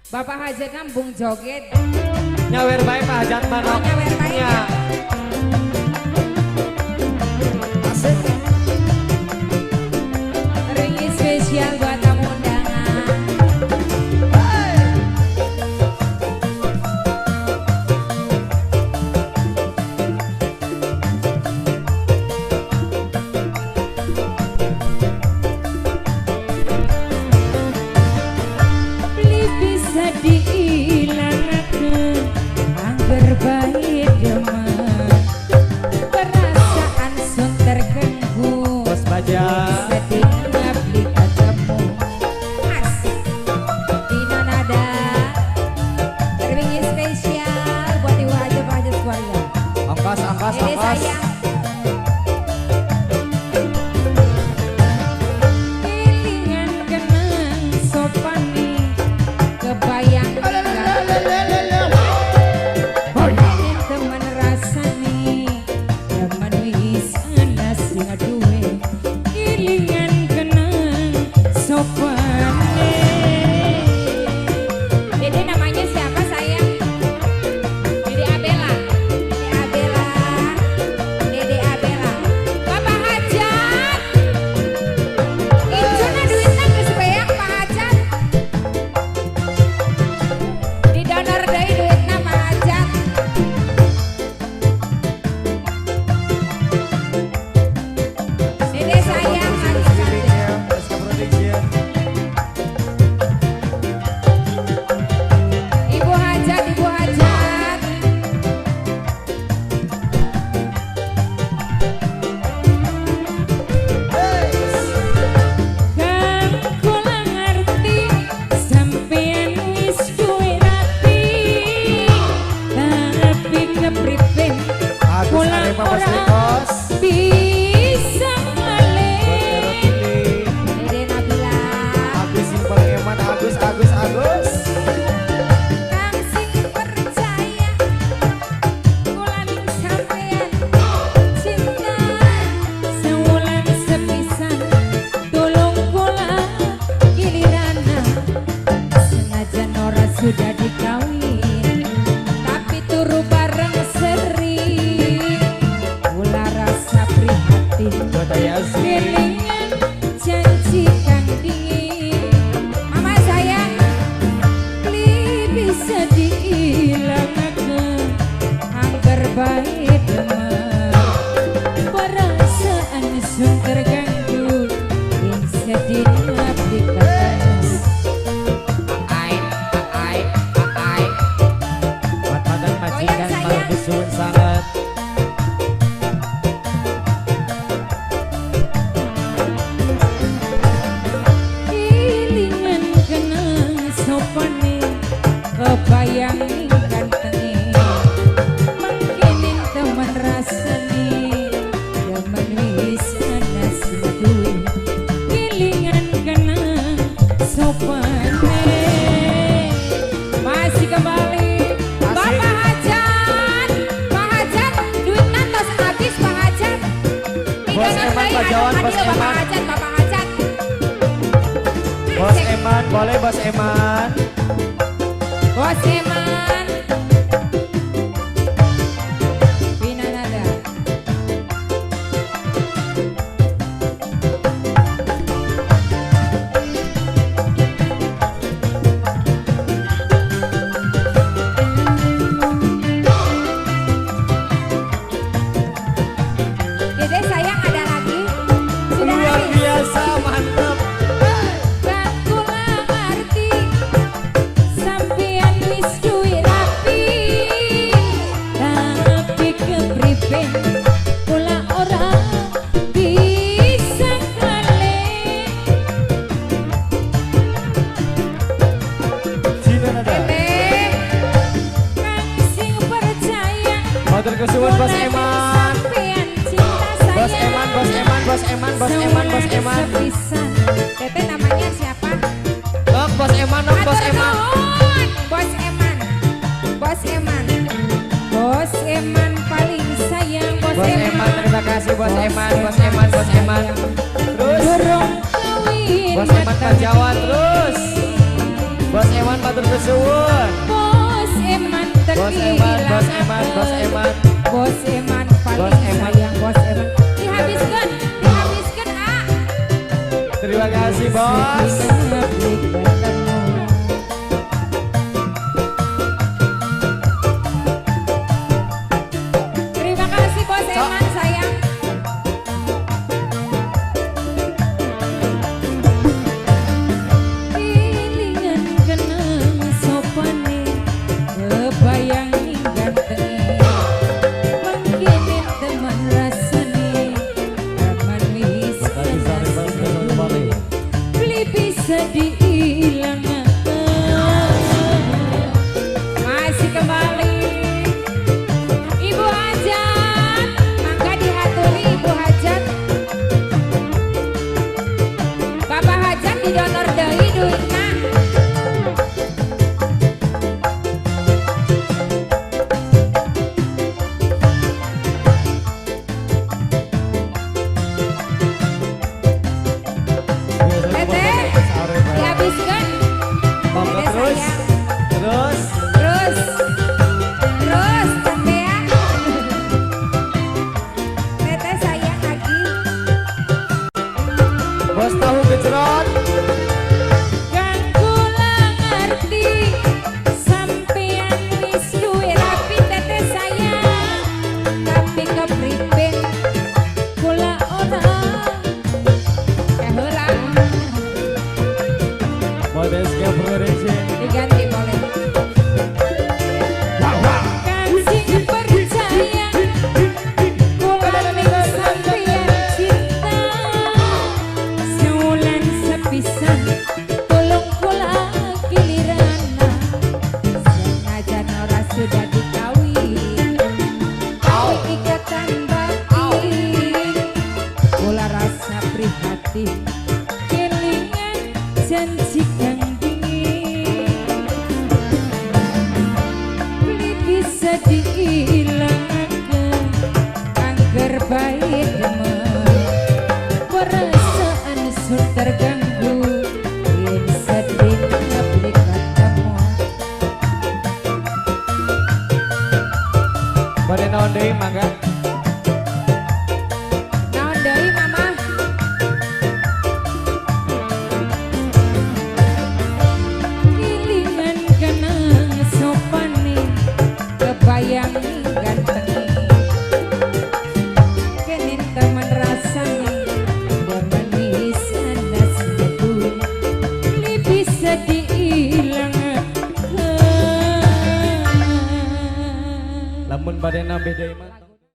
Bapak Hajat nambung joget. Nyawer bae Pak Hajat manok. Oh, nyawer bae. Ya. Asik. Ringi spesial buat tamu undangan. Beli bisa diilangaken angger bae demen. Perasaan sun terganggu. Bos Baja. Sedih beli ketemu. Asik. Vino Nada. Terwingi spesial buat ibu aja Pak Hajat keluarga. Ongkos, ongkos, Dede ongkos. sayang. Kelingan kenang sopane kebayang teman rasane teman wis ana sing duwe kelingan kenang sopane. Dede namanya siapa sayang? Dede Abela. Dede Abela. Dede Abela. Bapak Hajat. Ijuna duitna geus beak Pak Hajat. Didonor deui duitna Pak Hajat. Dede sayang lagi cantik. SK Production. Ibu Hajat, Ibu Hajat. Kang kula ngerti sampean wis duwe rapi, tapi kepriben Agus kula Arema Bos ora Rikos. bisa Bos malih. Erotili. Dede Nabila. Agus sing paling eman, Agus, Agus, Agus. Kang sing percaya kula ning sampean cinta sewulan sepisan tulung kula gilirana senajan ora sudah dikawin tapi turu bareng sering kula rasa prihatin. Buat Ayazi. Kelingan janji kang dingin. Mama sayang beli bisa diilangaken angger bae demen. Perasaan sun terganggu ing sedina beli ketemu. Ai ai ai. Mat-matan majikan Goyang, sayang. malah suwun sangat. Kelingan kenang sopane kebayang ning gantenge mangkenen temen rasane demen wis ana sing duwe kelingan kenang sopane. Masih kembali Asik. Bapak Hajat. Pak Hajat duit tos habis Pak Hajat. Bos Eman, Pak Jawan, Bos Bapak Eman. Hajat, Bapak Hajat. Bos Asik. Eman, boleh Bos Eman. Bos Eman. Vina Nada. Dede sayang ada lagi? Sudah Luar habis? biasa, mantap. Kan kula ngerti sampean wis duwe rapi, tapi kepriben kula ora bisa balik. Cina Nada. Teteh kang sing percaya Matur kesuwun Bos kula ning Eman. sampean cinta sayang. Bos Eman, Bos Eman, Bos Eman, Bos Eman, Bos Eman. Sepisan. Teteh namanya siapa? Nok Bos Eman, nok Bos Atur Eman. nuhun, Bos Eman. Bos Eman. Bos Eman paling sayang Bos, Bos Eman, terima kasih Bos Eman, Bos Eman, Bos Eman. Terus Durung kawin Bos Eman Pak Jawa terus. Bos Eman Pak Matur kesuwun. Bos Eman Bos Eman, Bos Eman, Bos Eman. Bos Eman paling Bos Eman. Sayang Bos Eman. Dihabiskan, dihabiskan ah. Terima kasih bos. Terima kasih Bos Eman sayang. Pilingan kenang sopane, kebayang ganteng, mengkini teman rasane, manis beli bisa dihilang. Masih kembali Ibu Hajat, mangga dihaturi Ibu Hajat. Bapak Hajat didonor deui duitna. Teteh, dihabiskan. Monggo Teteh terus. sayang. Terus. Terus, terus, Tante ya. Teteh sayang lagi. Bos tahu gejrot. Kang kula ngerti sampean wis duwe rapi teteh sayang, tapi kepriben kula ora keheula. Modeska Production. Diganti boleh. Kang sing percaya kula ning sampean cinta, sewulan sepisan tolong kula kilirana, senajan ora sudah dikawin tapi ikatan batin kula rasa prihatin, kelingan janji kang dingin beli bisa diilangaken, angger bae demen perasaan sun terganggu yen sedih beli ketemu. Bade naon deui mangga. Naon deui mama? Kilingan kenang sopane, kebayang ganteng, kenin teman rasane manis anas duwe beli bisa diilangaken. Lamun bade nambah deui mah.